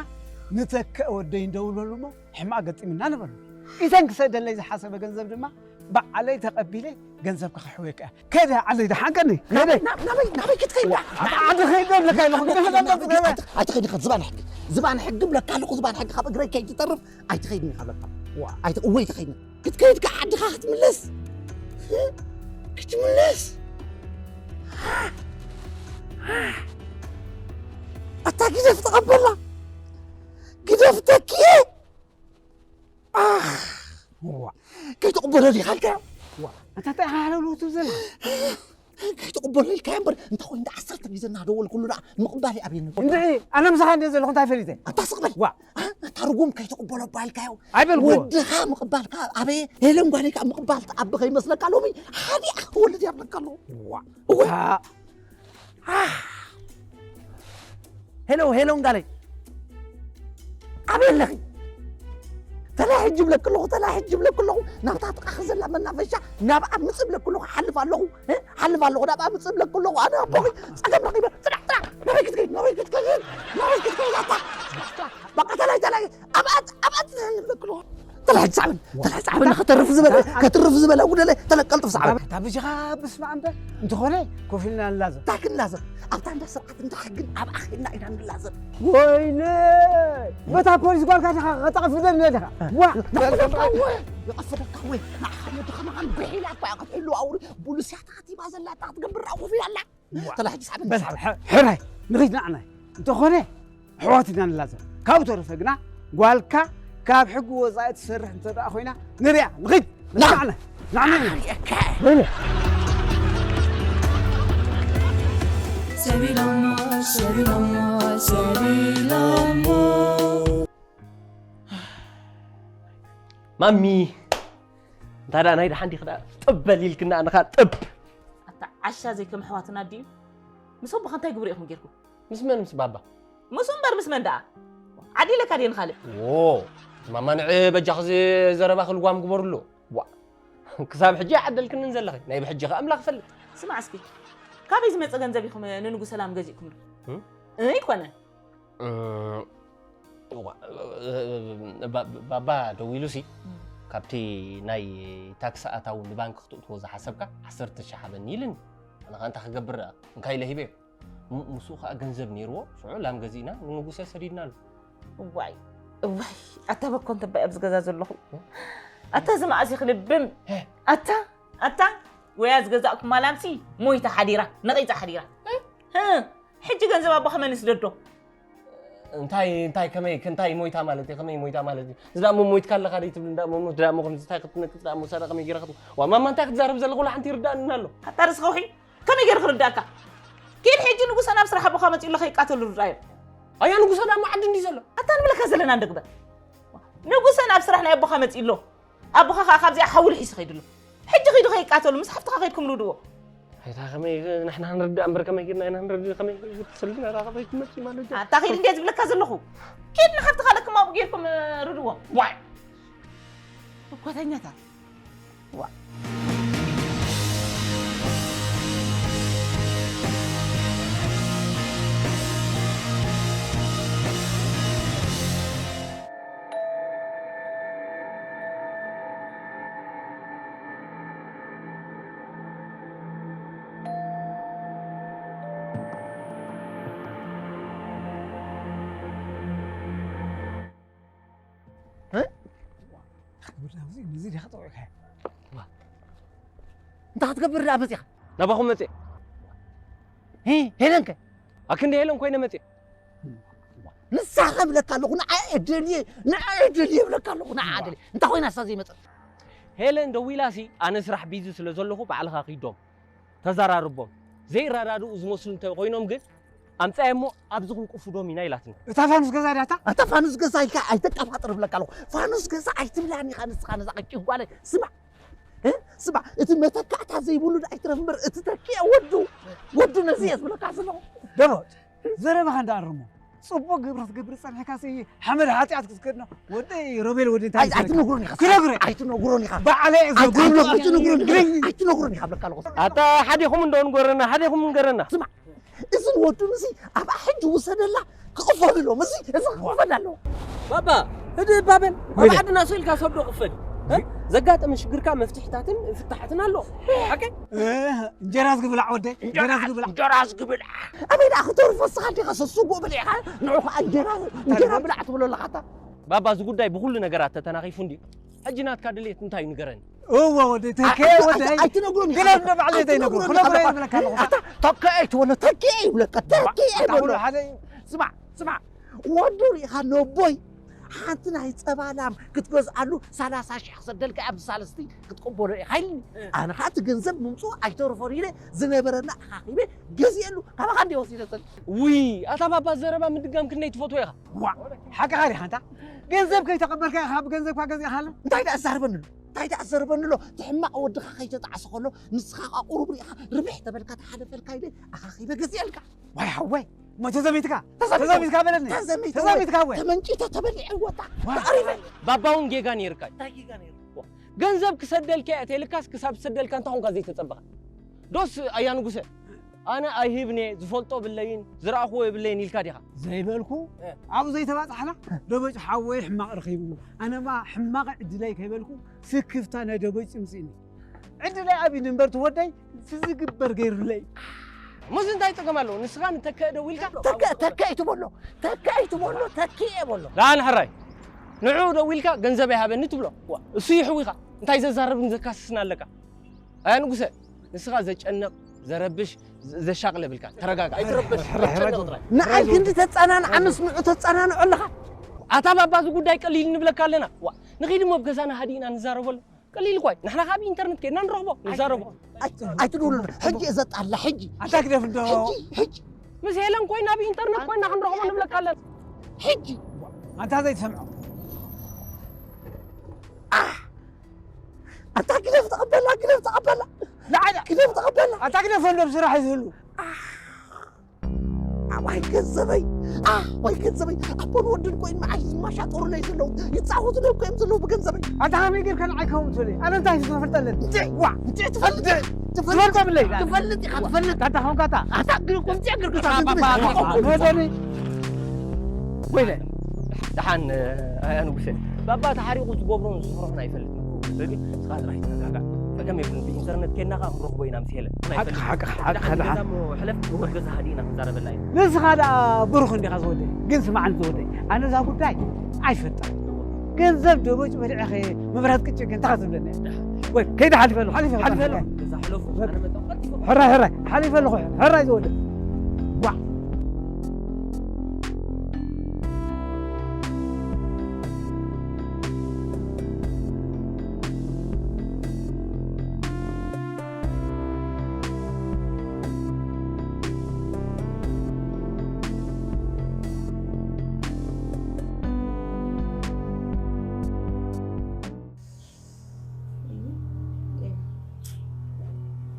ንተከአ ወደይ እንደውለሉ እሞ ሕማቕ ገጢምና ንበሉ። ኢተን ክሰደለይ ዝሓሰበ ገንዘብ ድማ ባዕለይ ተቐቢለ ገንዘብካ ክሕወየካ እየ። ከደ ዓለይ ደሓን ቀኒ፣ ከደ። ናብ-፣ ናበይ፣ ናበይ ክትከይድ? ኣብ ዓዲ ከይደ ኣለካ ኢለኹ። ኣይትኸይድ ኢኻ፣ ዝባን ሕጊ፣ ዝባን ሕጊ ብለካ ኣለኹ፣ ዝባን ሕጊ ካብ እግረይ ከይትተርፍ ኣይትኸይድን ኢኻ በቃ። ዋ፣ ኣይት-፣ እወ ኣይትኸይድን። ክትከይድ ከ ዓድኻ ክትምለስ? ክትምለስ? ኣታ ግደፍ ተቐበላ። ግደፍ ተኪኤ። ኣኽ። ዋ። ከይትቕበሎ ዲኻ ኢልካዮ? ዋ። ኣታ እንታይ ሃለውለው ትብል ዘለኻ? ከይትቕበሎ ኢልካዮ እምበር፣ እንታይ ኮይኑ ዓሰርተ ግዜ እናደወልኩሉ ደኣ ምቕባል ይኣብየኒ። እንድዒ፣ ኣነ ምሳኻ እንድየ ዘለኹ እንታይ ፈሊጠ? ኣታ ስቕ በል። ዋ። ኣ-፣ ኣታ ርጉም ከይትቕበሎ እባ ኢልካዮ። ኣይበልኩዎ። ወድኻ ምቕባልካ ኣበየ፣ ሄለን ጓለይ ከኣ ምቕባል ትኣቢ ከይመስለካ ሎሚ ሓዲኣ ክትወልድ እያ ብለካ ኣለኹ። ዋ። እወ። ኣ-፣ ሄሎ፣ ሄሎ፣ ጋለይ። ኣበይ ኣለኺ? ተላይ ሕጂ ብለኪ ኣለኹ፣ ተላይ ሕጂ ብለኪ ኣለኹ። ናብታ ጥቓኺ ዘላ መናፈሻ ናብኣ ምጽእ ብለኪ ኣለኹ፣ ሓልፍ ኣለኹ፣ እ? ሓልፍ ኣለኹ፣ ናብኣ ምጽእ ብለኪ ኣለኹ። ኣነ ኣቦኺ ጸገም ረኺበ። ጽናሕ፣ ጽናሕ። ናበይ ክትከይድ? ናበይ ክትከይድ? ናበይ ክትከይድ ኣታ? በቃ ተላይ፣ ተላይ። ኣብኣ፣ ኣብኣ ጽናሕ ብለኪ ኣለኹ። ተላሕጅ ሳዕበኒ፣ ተላሕጅ ሳዕበኒ፣ ከተርፍ ዝበለ፣ ከተርፍ ዝበለ ጉደለ፣ ተለቀልጥፍ ሳዕበኒ። እታ ብጅኻ ብስማዕ እምበር፣ እንተኾነ ኮፍ ኢልና ንላዘብ። እንታይ ክንላዘብ? ኣብታ እንዳ ስርዓት እንዳ ሕግን ኣብኣ ኸይድና ኢና ንላዘብ። ወይነ! በታ ፖሊስ ጓልካ ዲኻ፣ ቀጠቐፍደኒ ዲኻ? ዋ! ይቐፍደካ ወይ? ንዓኻ ወዲ ከማኻን ብሒላ እኳ እያ ክትሕሉ ኣውሪ። ቡሉስያ ተኸቲባ ዘላ፣ እንታይ ክትገብር ደኣ ኮፍ ኢላ ኣላ? ዋ። ተላ ሕጂ ሳዕበኒ። በል፣ ሳዕበኒ። ሕ-፣ ሕራይ፣ ንኺድ ንዓናይ። እንተኾነ፣ ኣሕዋት ኢና ንላዘብ። ካብኡ ተረፈ ግና፣ ጓልካ ካብ ሕጊ ወጻኢ ትሰርሕ እንተ ደኣ ኮይና፣ ንሪኣ፣ ንኺድ። ና። ንዓናይ፣ ንዓናይ። ኣርእየካ። ወይኔ። ሰቢሎሞ፣ ሰቢሎሞ፣ ሰቢሎሞ። ማሚ፣ እንታይ ደኣ ናይ ደሓን ዲኺ ደኣ ጥብ በል ኢልክና ኣንኻ ጥብ። ኣታ ዓሻ ዘይከም ኣሕዋትና ድዩ? ምስ ኣቦኻ እንታይ ግብሪ ኢኹም ጌርኩም? ምስ መን ምስ ባባ? ምስ እምበር ምስ መን ደኣ? ዓዲለካ ድየ ንኻልእ? ዎ፣ ማማ ንዕ በጃኺ እዚ ዘረባኺ ልጓም ግበርሉ። ዋ፣ ክሳብ ሕጂ ኣይዓደልክንን ዘለኺ። ናይ ብሕጂ ኸኣ ኣምላኽ ይፈልጥ። ስማዕ እስኪ፣ ካበይ ዝመጸ ገንዘብ ኢኹም ንንጉሰ ላም ገዚእኩምሉ? እም? እይ ኮነ። እም፣ ዋ፣ ባ-፣ ባባ ደዊሉሲ፣ እም። ካብቲ ናይ ታክሲ ኣታዊ ንባንክ ክትእትዎ ዝሓሰብካ ዓሰርተ ሺሕ ሃበኒ ኢልኒ። ኣነ ኸኣ እንታይ ክገብር ደኣ? እንካ ኢለ ሂበዮ። ም-፣ ምስኡ ኸኣ ገንዘብ ነይርዎ፣ ሽዑ ላም ገዚእና ንንጉሰ ሰዲድናሉ። እዋይ፣ እዋይ፣ ኣታ በኮ እንተ እባ ኣብዚ ገዛ ዘለኹ። ኣታ እዚ መዓስ ኢኺ ልብም? ሄ። ኣታ፣ ኣታ፣ ወያ ዝገዛእኩማ ላምሲ ሞይታ ሓዲራ፣ ነቒጻ ሓዲራ። እ? ህ፣ ሕጂ ገንዘብ ኣቦኻ መን ይስደዶ? እንታይ፣ እንታይ፣ ከመይ፣ እንታይ ሞይታ ማለት እዩ? ከመይ ሞይታ ማለት እዩ? እዚ ደኣ እሞ ሞይትካ ኣለኻ ደይ ትብል እንዳ እሞ፣ ሞት ደኣ እሞ ከምዚ እንታይ ክትነቅጽ ደኣ እሞ ሳዳ ከመይ ገይራ ክትብ-፣ ዋ፣ ማማ እንታይ ክትዛረብ ዘለኹ ወላ ሓንቲ ይርዳእኒ ኣሎ። ኣታ ርእሲ ከውሒ፣ ከመይ ገይሩ ክርዳእካ? ኪድ ሕጂ ንጉሰ ናብ ስራሕ ኣቦኻ መጺኡ ኣሎ ከይቃተሉ ርዳዮ። ኣያ ንጉሰ ደኣ እሞ ዓዲ እንዲ ዘሎ። ኣታ ንብለካ ዘለና እንደ ግበር። ንጉሰ ናብ ስራሕ ናይ ኣቦኻ መጺኡ ኣሎ። ኣቦኻ ኸኣ ካብዚኣ ሓዊ ልሒሱ ኸይዱ ኣሎ። ሕጂ ኺዱ ኸይቃተሉ ምስ ሓፍትኻ ኸይድኩም ርድዎ። ኣይታ ከመይ ንሕና ክንርዳእ እምበር ከመይ ጌርና ኢና ክንርድእ? ከመይ ጌርና ስልና ራኸበ ይትመጽእ ማለት እዩ? ኣታ ኺድ እንድየ ዝብለካ ዘለኹ። ኪድ ንሓፍትኻ ለክም ኣብኡ ጌርኩም ርድዎ። ዋይ! እኮተኛታት። ዋ። እ? ክትገብር ኣብዚ፣ ነዚ ዲኻ ጠዊዕካዮ? ዋ። እንታይ ክትገብር ደኣ መጺኻ? ናባኹም መጺአ። ሄ፣ ሄለን ከ? ኣክንዲ ሄለን ኮይነ መጺአ። ንሳ ከ እብለካ ኣለኹ፣ ንዓ እየ ደልየ፣ ንዓ እየ ደልየ እብለካ ኣለኹ፣ ንዓ እየ ደልየ። እንታይ ኮይና እሳ ዘይመጸት? ሄለን ደዊላሲ፣ ኣነ ስራሕ ቢዚ ስለ ዘለኹ ባዕልኻ ኪዶም። ተዘራርቦም። ዘይረዳድኡ ዝመስሉ እንተ ኮይኖም ግን፣ ኣምጻያ እሞ ኣብዚ ክንቁፉ ዶም ኢና ኢላትና። እታ ፋኑስ ገዛ ድያ እታ? ኣታ ፋኑስ ገዛ ኢልካ ኣይተቃፋጥር ብለካ ኣለኹ። ፋኑስ ገዛ ኣይትብላን ኢኻ ንስኻ ነዛ ቀጭን ጓለይ። ስማዕ፣ እ? ስማዕ፣ እቲ መተካእታ ዘይብሉ ኣይትረፍ እምበር፣ እቲ ተኪኤ ወዱ፣ ወዱ ነዚ እየ ዝብለካ ዘለኹ። ደቦ፣ ዘረባኻ እንዳኣርሞ። ጽቡቕ ግብሪ ክትገብር ጸኒሕካ ሲ ሓመድ ሓጢኣት ክትከድኖ። ወደይ ሮቤል ወደይ እንታይ ኣይ-፣ ኣይትነግሮን ኢኻ። ክነግሮ። ኣይትነግሮን ኢኻ። ባዕለይ እየ ኣይት-፣ ዘጉብሎ። ኣይትነግሮን ኢኻ። ግረኝ። ኣይትነግሮን ኢኻ ብለካ ኣለኹ። ኣታ ሓዲኹም እንዶ ንጎረና፣ ሓዲኹም ንገረና። ስማዕ፣ እዝን ወዱን እዚ ኣብኣ ሕጂ ውሰደላ፣ ክቕፈሉ ኣለዎም። እዚ፣ እዚ ክቕፈል ኣለዎ። ባባ፣ ህድእ ባበል፣ ኣብ ወይለ። ዓድና ሰው ኢልካ ሰብ ዶ ክፈል? እ? ዘጋጠመ ሽግርካ መፍትሕታትን ፍታሓትን ኣሎ። ሓቀይ? እ፣ እንጀራ ዝግብላዕ ወደይ፣ እንጀራ ዝግብላዕ። እንጀራ ዝግብላዕ። ኣበይ ደኣ ክተርፎ እስኻ ዲኻ ሰስጎ ብሊዕኻ፣ ንዑ ኸዓ እንጀራ፣ እንጀራ ብላዕ ትብሎ ኣለኻ ኣታ። ባባ፣ እዚ ጉዳይ ብኹሉ ነገራት ተተናኺፉ እንድዩ። ሕጂ ናትካ ድሌት እንታይ እዩ ንገረኒ? እወ ወደይ፣ ተኪኤ ኣይ-፣ ኣይ-፣ ወደይ። ኣይትነግሮን ኢኻ። ግለብ ንባዕለይ ኣይትነግሮን ዘይነግሮ። ኢኻ ክነግሮ ብለካ። ይብለካ ኣለኹ። ኣታ፣ ተኪኤ ኣይትበሎ፣ ተኪኤ ይብለካ፣ ተኪኤ ኣታ ይበሎ። ኩሉ ሓደ እዩ። ስማዕ፣ ስማዕ፣ ወዱ ርኢኻ ነቦይ፣ ሓንቲ ናይ ጸባ ላም ክትገዝኣሉ ሰላሳ ሽሕ ክሰደልካ እያ፣ ብሳልስቲ ክትቅበሎ ኢኻ ኢልኒ። እ። ኣነ ኸዓ እቲ ገንዘብ ምምጽኡ ኣይተርፎን ኢለ ዝነበረና ኣኻኺበ ገዚኤሉ፣ ካባኻ እንድየ ወሲደ ሰል። ውይ፣ ኣታ ባባ ዘረባ ምድጋም ክንደይ ትፈትዎ ኢኻ። ዋ፣ ሓቅኻ ዲኻ ኣንታ? ገንዘብ ከይተቐበልካ ኢኻ ብገንዘብካ ገዚእኻላ? እንታይ ደኣ ኣዛርበኒ ኣሎ? እንታይ ደኣ ኣዛርበኒ ኣሎ? እቲ ሕማቕ ወድኻ ከይተጣዕሰ ከሎ፣ ንስኻ ኸኣ ቁሩብ ርኢኻ፣ ርብሕ ተበልካ፣ ተሓለፈልካ ኢለ ኣኻኺበ ገዚኤልካ። ዋይ ሓወይ፣ እሞ ተዘሚትካ? ተዘሚትካ? ተዘሚትካ በለኒ። ተዘሚትካ ወይ? ተዘሚትካ ወይ? ተመንጪተ ተበሊዐ ወታ። ዋይ። ተቐሪበ። ባባ እውን ጌጋ ነይርካ እዩ። እንታይ ጌጋ ነይሩ? ገንዘብ ክሰደልካ እየ ተልካስ ክሳብ ዝሰደልካ እንታይ ኾንካ ዘይተጸበኻ? ዶስ ኣያ ንጉሰ፣ ኣነ ኣይህብን እየ፣ ዝፈልጦ የብለይን፣ ዝረኣኽዎ የብለይን ኢልካ ዲኻ? ዘይበልኩ፣ እ። ኣብኡ ዘይተባጻሕና፣ ደበጭ ሓወይ ሕማቕ ረኺቡ፣ ኣነማ ሕማቕ ዕድለይ ከይበልኩ፣ ስክፍታ ናይ ደበጭ ይምጽእኒ። ዕድለይ ኣብዩኒ እምበር፣ እቲ ወደይ እቲ ዝግበር ገይሩለይ። እሞ እዚ እንታይ ጸገም ኣለዎ? ንስኻ ንተከ ደዊልካ? ተከ፣ ተከ ኣይትበሎ፣ ተከ ኣይትበሎ፣ ተኪኤ በሎ። ደኣ ንሕራይ፣ ንዕኡ ደዊልካ ገንዘብ ኣይሃበኒ ትብሎ። ዋ፣ እሱ ይሕዊኻ። እንታይ ዘዛርብን ዘካስስን ኣለካ? ኣያ ንጉሰ፣ ንስኻ ዘጨንቕ፣ ዘረብሽ፣ ዘ-፣ ዘሻቕል የብልካን። ተረጋጋ። ኣይትረበሽ፣ ሕራይ፣ ሕራይ፣ ኣይትጨነቕ ጥራይ። ንዓይ ክንዲ ተጸናንዓንስ ንዑ ተጸናንዖ ኣለኻ። ኣታ ባባ፣ እዚ ጉዳይ ቀሊል ንብለካ ኣለና። ዋ፣ ንኺድ እሞ ኣብ ገዛና ሃዲእና ንዛረበሉ። ቀሊል እኳ እዩ። ንሕና ካብ ኢንተርነት ከይድና ንረኽቦ፣ ንዛረቦ። ኣይ-፣ ኣይትደውሉሉ። ሕጂ እየ ዘጣላ፣ ሕጂ። ኣታ ግደፍ እንዶ። ሕጂ፣ ሕጂ። ምስ ሄለን ኮይና፣ ኣብ ኢንተርነት ኮይና ክንረኽቦ ንብለካ ኣለና። ሕጂ። ኣንታ ዘይትሰምዖ። ኣህ! ኣታ ግደፍ ተቐበላ፣ ግደፍ ተቐበላ። ንዓይ ግደፍ ተቐበላ። ኣታ ግደፍ ወንዶም ስራሕ እዩ ዝህሉ። ኣህ! ኣዋይ ገንዘበይ! ኣህ! ዋይ ገንዘበይ! ኣቦን ወድን ኮይኖም መዓልቲ ዝማሻጠሩለይ ዘለዉ፣ ይጻወቱለይ እኮ እዮም ዘለዉ ብገንዘበይ። ኣታ ከመይ ጌርካ ንዓይ ክኸውን ትብል? ኣነ እንታይ እዩ ዝፈልጠለን? እንዴ! ዋ! እንዴ! ትፈልጥ! ትፈልጥ! ትፈልጥ ብለይ! ትፈልጥ ኢኻ፣ ትፈልጥ! ኣታ ኾንካ ኣታ! ኣታ ግን እኮ እንዴ! ግርግር ኣታ ባባ፣ መደኒ! ወይለ! ደሓን፣ ኣያ ንጉሰ፣ ባባ ተሓሪቑ ዝገብሮን ዝሰርሖን ኣይፈልጥን። በጊ፣ ንስኻ ጥራሕ ተረጋጋዕ። ጸገም የብሉን። ብኢንተርነት ኬድና ኸኣ ክንረኽቦ ኢና ምስ ሄለን። ሓቅኻ፣ ሓቅኻ፣ ሓቅኻ፣ ደሓን። ገዛ እሞ ሕለፍ፣ ኣብ ገዛ ሃዲእና ክንዛረበላ ኢና። ንስኻ ደኣ ብሩኽ እንዲኻ ዝወደይ። ግን ስማዕኒ ዝወደይ፣ ኣነ እዛ ጉዳይ ኣይፈልጣን። ገንዘብ ደቦጭ በሊዐኸ ምብራት ቅጭ ግን እንታይ ትብለኒ? ወይ ከይደ ሓሊፈ ኣለኹ፣ ሓሊፈ ኣለኹ። ሓሊፈ ኣለኹ። ገዛ ሕለፉ፣ በቃ። ኣነ መጣሁ። ቀልጢፉ። ሕራይ፣ ሕራይ፣ ሓሊፈ ኣለኹ። ሕራይ ዝወደይ። ዋ።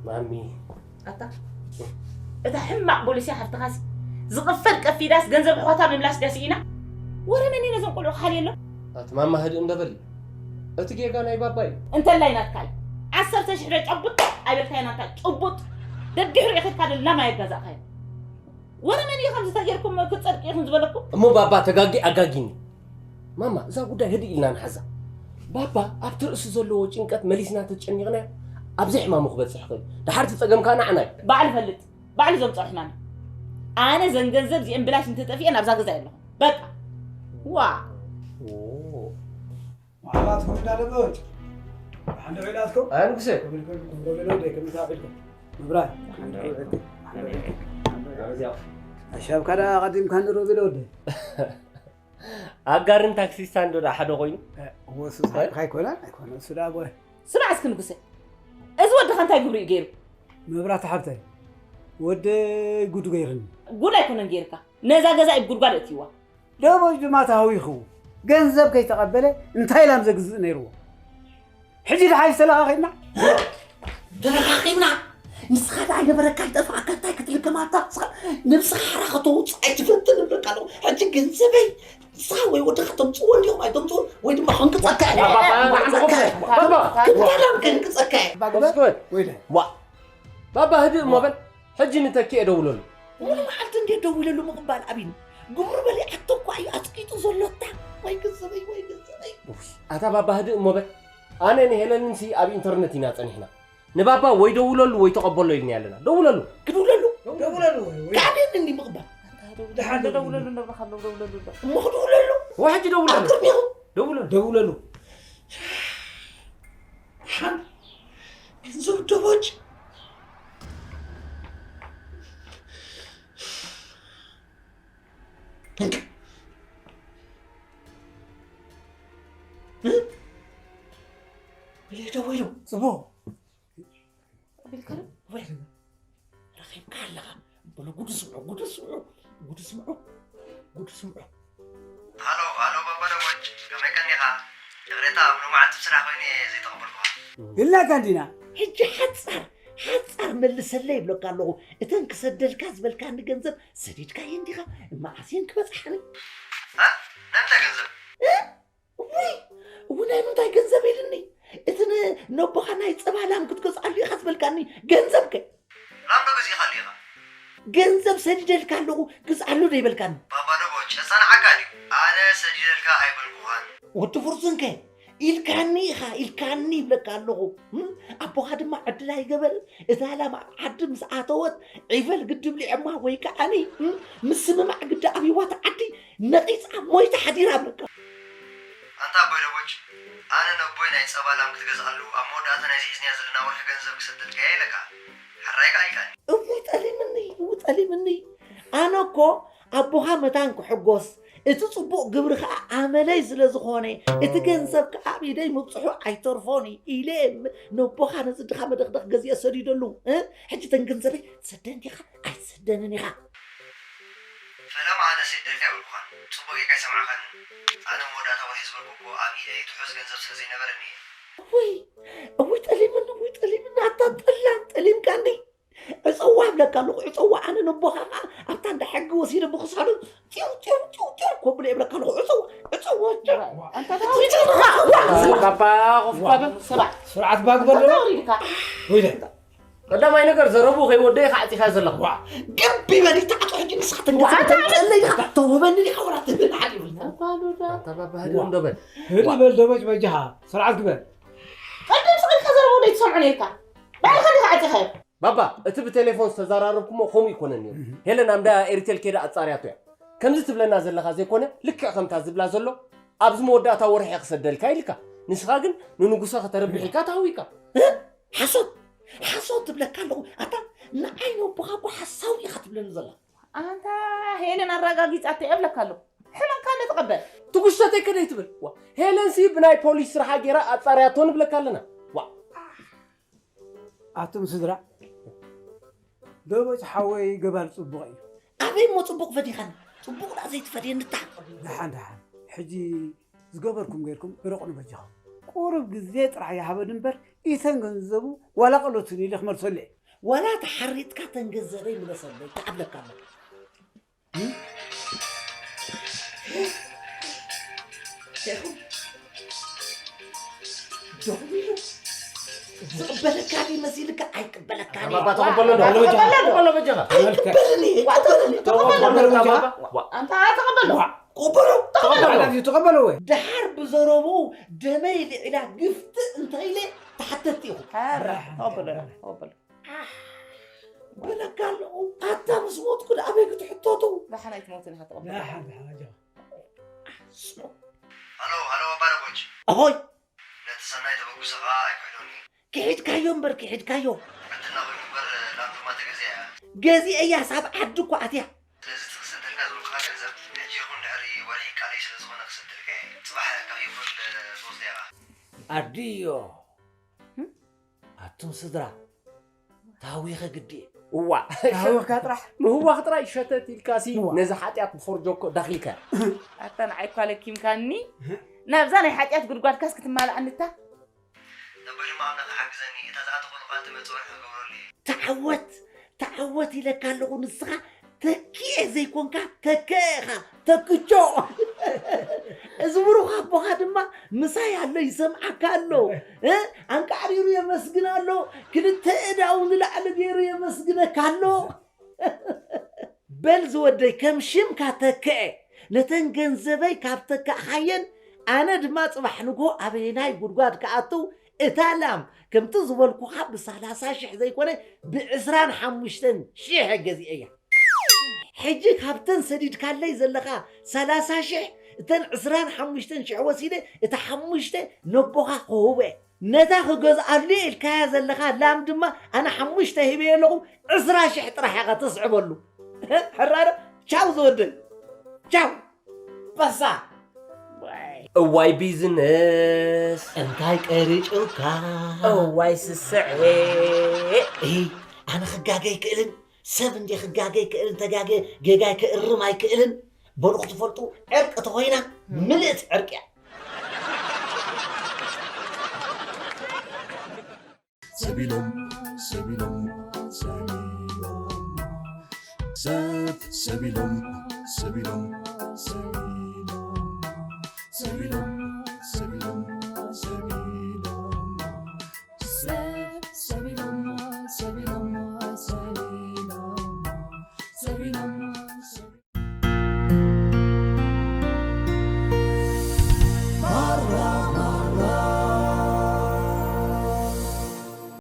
ማሚ። ኣታ፣ እታ ሕማቕ ቦሊስያ ሓፍትኻሲ ዝቕፈል ቀፊዳስ ገንዘብ ኣሕዋታ ምምላስ ድያ ስኢና? ወረ መን እዩ ነዞም ቆልዑ ክሓልየሎም? ኣቲ ማማ ህድእ እንዶ በሊ። እቲ ጌጋ ናይ ባባ እዩ። እንተላይ ናትካ እዩ። ዓሰርተ ሽሕ ዶ ጨቡጥ ኣይበልካዮን ኣንታ ጭቡጥ። ደድሕሪኡ ከድካ ዶ ላም ኣየጋዛእካዮን? ወረ መን እዩ ከምዚ ተጌርኩም ክትጸድቁ ኢኹም ዝበለኩም? እሞ ባባ ተጋጊ ኣጋጊኒ። ማማ፣ እዛ ጉዳይ ህድእ ኢልና ንሓዛ። ባባ ኣብቲ ርእሱ ዘለዎ ጭንቀት መሊስና ተጨኒቕናዮ፣ ኣብ ዘይሕማሙ ክበጽሕ ይኽእል። ደሓር እቲ ጸገም ከኣ ንዓና እዩ። ባዕሉ ይፈልጥ፣ ባዕሉ ዘምጽኦ ሕማም እዩ። ኣነ ዘን ገንዘብ እዚአን ብላሽ እንተጠፊአን ኣብዛ ገዛ የለኹ። በቃ። ዋ። ኦ። መዓላትኩም እንዳለበት። ሓንደ ዒላትኩም? ኣንጉሰ። ከመልከልኩም ሮቤል ወደይ፣ ከመይ ተባዒልኩም? ምብራር። ሓንደ ዒልኩም። ሓንደ ዒልኩም። ኣሻብካ ደኣ ቀዲምካ እንዶ ሮቤል ወደይ። ኣጋርን ታክሲስታን ዶ ደኣ ሓደ ኮይኑ? እ፣ እወ፣ እሱ እ? ሓቅኻ ኣይኮነን፣ ኣይኮነን። እሱ ደኣ ጎ-፣ ስማዕ እስኪ ንጉሰ፣ እዚ ወድኻ እንታይ ግብሪ እዩ ገይሩ? መብራህቲ ሓብተይ፣ ወደይ ጉድ ገይርኒ። ጉድ ኣይኮነን ገይርካ፣ ነዛ ገዛ ኢብ ጉድጓድ እትይዋ። ደሞዝ ድማ ተሃዊኽዎ። ገንዘብ ከይተቐበለ እንታይ ኢላም ዘግዝእ ነይርዎ? ሕጂ ደሓይ ዝተለኻኺብና? ተለኻኺብና። ንስኻ ደኣ ኣይነበረካ ዝጠፍኣካ እንታይ ክትልከም ኣታ ንስኻ ነብስኻ ሓራ ከተውፅእ ኣይትፈትን እብለካ ኣለኹ። ሕጂ ገንዘበይ ንስኻ ወይ ወድኻ ተምፅዎ እንዲኹም ኣይተምፅዎ ወይ ድማ ከንቅፀካ እየ። ባባ፣ ባባ፣ ባባ። ክበላም ከንቅፀካ እየ። ባግበ ወይለ ዋ ባባ ህድእ እሞ በል። ሕጂ ንተኪ እደውለሉ። ሙሉ መዓልቲ እንዴ ደዊለሉ ምቕባል ኣብይኒ ግብሩ በሊዓቶ እኳ እዩ ኣፅቂጡ ዘሎ። እታ ወይ ገንዘበይ ወይ ገንዘበይ። ኣታ ባባ ህድእ እሞ በል። ኣነ ንሄለንንሲ ኣብ ኢንተርነት ኢና ጸኒሕና። ንባባ ወይ ደውለሉ ወይ ተቐበሎ ኢልና ኣለና። ደውለሉ። ክድውለሉ ደውለሉ ወይ ወይ ካልእን እንዲ ምቕባል። ደሓን ደውለሉ እንደብረኻ ኣለዉ ደውለሉ ኣሎ። እሞ ክድውለሉ ወይ ሕጂ ደውለሉ። ኣብ ቅድሚኹም ደውለሉ። ደውለሉ። ሓን ገንዘብ ደቦጭ ብለይ ደዊሉ ጽቡቕ ቀቢልካ ዶ? ወይ ረኺብካ ኣለኻ በሎ። ጉዱ ስምዑ፣ ጉዱ ስምዑ፣ ጉዱ ስምዑ፣ ጉዱ ስምዑ። ሃሎ ሃሎ ባባ ደቦጭ፣ ከመይ ቀኒኻ? ይቕሬታ ኣብ ሎማዓንቲ ስራሕ ኮይነ እየ ዘይተቐበልኩኻ። ኢልናካ እንዲና። ሕጂ ሓጻር ሓጻር መልሰለይ ይብለካ ኣለኹ። እተን ክሰደልካ ዝበልካኒ ገንዘብ ሰዲድካየን ዲኻ? መዓስ እየን ክበጽሓኒ? እ? ናይ ምንታይ ገንዘብ? ውይ እው ናይ ምንታይ ገንዘብ ኢልኒ? እቲ ን- ነቦኻ ናይ ጸባ ላም ክትገዝኣሉ ኢኻ ዝበልካኒ ገንዘብ ከ? ላም ዶ ገዚእኻሉ ኢኻ? ገንዘብ ሰዲደልካ ኣለኹ ግዝኣሉ ዶ ይበልካኒ? ባባ ደቦጭ የጸንዓካ ድዩ? ኣነ ሰዲደልካ ኣይበልኩኻን። ወዲ ፍርሱን ከ ኢልካኒ ኢኻ ኢልካኒ ይብለካ ኣለኹ። እም? ኣቦኻ ድማ ዕድል ኣይገበርን። እታ ላም ኣብ ዓዲ ምስ ኣተወት ዒፈል ግዲ ብሊዖማ ወይ ከዓኒ እም? ምስምማዕ ግዲ ኣብይዋ እቲ ዓዲ ነቒጻ ሞይታ ሓዲራ እብለካ። ኣንታ ኣቦይ ደቦጭ ኣነ ነቦይ ናይ ጸባ ላም ክትገዝኣሉ ኣብ መወዳእታ ናይዚ ሒዝናዮ ዘለና ወርሒ ገንዘብ ክሰደልካ'የ ኢለካ። ሕራይ ከኣ ኢልካኒ። እውይ ጠሊምኒ እው ጠሊምኒ። ኣነ እኮ ኣቦኻ መታን ክሕጎስ እቲ ጽቡቕ ግብሪ ኸኣ ኣመለይ ስለ ዝኾነ እቲ ገንዘብ ከኣ ኣብ ኢደይ ምብጽሑ ኣይተርፎን እዩ ኢለ እየ ነቦኻ ነዚ ድኻ መደኽደኽ ገዚአ ሰዲደሉ። እ? ሕጂ ተን ገንዘበይ ትሰደን ዲኻ ኣይትሰደንን ኢኻ? ፈለማ ኣነ ሰዲደልካ ኣይበልኩኻን። ጽቡቕ ጌርካ ኣይሰማዕካንን። ኣነ መወዳእታ ወርሒ ዝበልኩ እኮ ኣብ ኢደይ ትሑዝ ገንዘብ ስለ ዘይነበረኒ እየ። እውይ እውይ ጠሊምኒ እውይ ጠሊምኒ ኣታ ጠላም ጠሊምካኒ። ዕፀዋ እብለካ ኣለኹ ዕፀዋ ኣነ ነቦኻ ኸዓ ኣብታ እንዳ ሕጊ ወሲደ ብኽሳዱ ጢው ጢው ጢው ጢው ኮብሎ የብለካ ኣለኹ ዕፀዋ ዕፀዋ ኣንታ ተውሪድካ ባባ ኮፍ በል። ስራሕ ስርዓት ባግበር ኣለዋ ተውሪድካ ወይለ ቀዳማይ ነገር ዘረቡ ከይወደየ ካዕፂኻ ዘለኻ ግቢ በሊ ተዓጦ ሕጂ ንስኻ ተንገፀለይ ኢኻ ተውበኒ ዲኻ ወላ ትብል ሓሊፉ ኣታ ባባ ህድእ እንዶ በል። ህድእ በል ደበጭ በጃኻ ስርዓት ግበር ቀደም ስቕ ኢልካ ዘረቡ ዘይትሰምዖ ነይርካ ባዕልኻ ዲኻ ዓፂኻዮ ባባ እቲ ብቴሌፎን ዝተዘራረብኩሞ ከምኡ ይኮነን ነይሩ። ሄለን ኣብ እንዳ ኤሪቴል ከይዳ ኣጻርያቶ እያ። ከምዚ ትብለና ዘለኻ ዘይኮነ ልክዕ ከምታ ዝብላ ዘሎ ኣብዚ መወዳእታ ወርሒ እየ ክሰደልካ ኢልካ። ንስኻ ግን ንንጉሰ ከተርብሕ ኢልካ ተሃዊካ። ሓሶት ሓሶት ትብለካ ኣለኹ ኣታ ንዓይ ነቦኻ እኮ ሓሳዊ ኢኻ ትብለኒ ዘላ ኣንታ ሄለን ኣረጋጊጻቶ እየ እብለካ ኣለኹ ሕመምካ ንትቐበል ትጉሽተተይ ከደይ ትብል ዋ፣ ሄለንሲ ብናይ ፖሊስ ስርሓ ገይራ ኣጻርያቶ ንብለካ ኣለና። ዋ ኣቱም ስድራ ደቦጭ ሓወይ ገባር ጽቡቕ እዩ ኣበይ እሞ ጽቡቕ ፈዲኻኒ ጽቡቕ ደኣ ዘይትፈድየኒ እታ ደሓን ደሓን ሕጂ ዝገበርኩም ጌርኩም እረቑኒ በጃኹም ቁሩብ ግዜ ጥራሕ ይሃበኒ እምበር ኢተን ገንዘቡ ዋላ ቀሎትን ኢለ ክመልሰሉ እየ ዋላ ተሓሪጥካ ተን ገንዘበይ ምለሰለይ ተዓብለካ ኣሎ ዝቕበለካ ድዩ መሲልካ ኣይቅበለካ ባባ ተቐበሎ ዶ ተቐበሎ በጃኻ ኣይቅበልን እየ ኣይቅበልን ተቐበሎ ባባ ኣንታ ተቐበሎ ተቐበሎ ተቐበሎ ተቐበሎ ወይ ደሓር ብዘረቡ ደመይ ልዒላ ግፍቲ እንተኢለ ተሓተቲ ኢኹ ኧረ ተቐበሎ ተቐበሎ በለካ ኣለኹ ኣታ ምስ ሞትኩ ደኣ ኣበይ ክትሕተቱ ደሓን ኣይትሞትን ኢኻ ተቐበሎ ደሓን ደሓን ኣጆኻ ሃሎ ሃሎ ኣባ ደቦጭ ኣሆይ ነቲ ሰናይ ተበግሶ ኸዓ ኣይክሕዶን እየ ክሒድካዮ እምበር ክሒድካዮ ዕድልና ኮይኑ እምበር ላም ድማ ተገዚኣ እያ ገዚአ እያ ሳብ ዓዲ እኮ ኣትያ ስለዚ እቲ ክሰደልካ ዝበልኩኻ ገንዘብ ሕጂ ይኹን ድሕሪ ወርሒ ቃለይ ስለ ዝኾነ ክሰደልካ እየ ጽባሕ ካብ ይኹን ትወስዳ ኢኻ ኣድዮ ኣቱም ስድራ ታዊኸ ግዲ እየ እዋ። ሃወካ ጥራሕ። ምህዋኽ ጥራይ ሸተት ኢልካሲ እዋ። ነዚ ሓጢኣት ብፎርጆኮ ዳኺልካ። ኣታ ንዓይ እኳ ለኪምካኒ። ናብዛ ናይ ሓጢኣት ጉድጓድካስ ክትማልኣኒ እታ። ነቦይ ድማ ኣምላኽ ሓግዘኒ፣ እታ ዝኣተኹሉ ቃል ትመጽእ ወርሒ ክገብረሉ እየ። ተዓወት ተዓወት ኢለካ ኣለኹ። ንስኻ ተኪኤ ዘይኮንካ ተከኤ ኢኻ። ተክቾ። እዚ ብሩኽ ኣቦኻ ድማ ምሳይ ኣሎ፣ ይሰምዓካ ኣሎ። እ? ኣንቃዕሪሩ የመስግን ኣሎ። ክልተ እዳው ንላዕሊ ገይሩ የመስግነካ ኣሎ። በል ዝወደይ፣ ከም ሽምካ ተክኤ። ነተን ገንዘበይ ካብ ተካእኻየን፣ ኣነ ድማ ጽባሕ ንግሆ ኣበየናይ ጉድጓድ ክኣትው፣ እታ ላም ከምቲ ዝበልኩኻ ብሰላሳ ሽሕ ዘይኮነ ብዕስራን ሓሙሽተን ሽሕ ገዚኤያ። ሕጂ ካብተን ሰዲድካለይ ዘለኻ ሰላሳ ሽሕ፣ እተን ዕስራን ሓሙሽተን ሽሕ ወሲደ፣ እታ ሓሙሽተ ነቦኻ ክህቦ እየ። ነታ ክገዝኣሉ ኢልካያ ዘለኻ ላም ድማ ኣነ ሓሙሽተ ሂበየ ኣለኹ፣ ዕስራ ሽሕ ጥራሕ ኢኻ ተስዕበሉ። ሕራረ፣ ቻው ዝወደይ፣ ቻው። በሳ። እዋይ ቢዝነስ። እንታይ ቀሪጭውካ? እዋይ ስስዐ። እይ፣ ኣነ ክጋገ ኣይክእልን፣ ሰብ እንዲ ክጋገ ኣይክእልን፣ ተጋገ ጌጋይ ክእርም ኣይክእልን። በሉ ክትፈልጡ፣ ዕርቂ ተኾይና ምልእቲ ዕርቂ እያ። ሰቢሎም ሰቢሎም ሰቢሎም ሰብ ሰቢሎም ሰቢሎም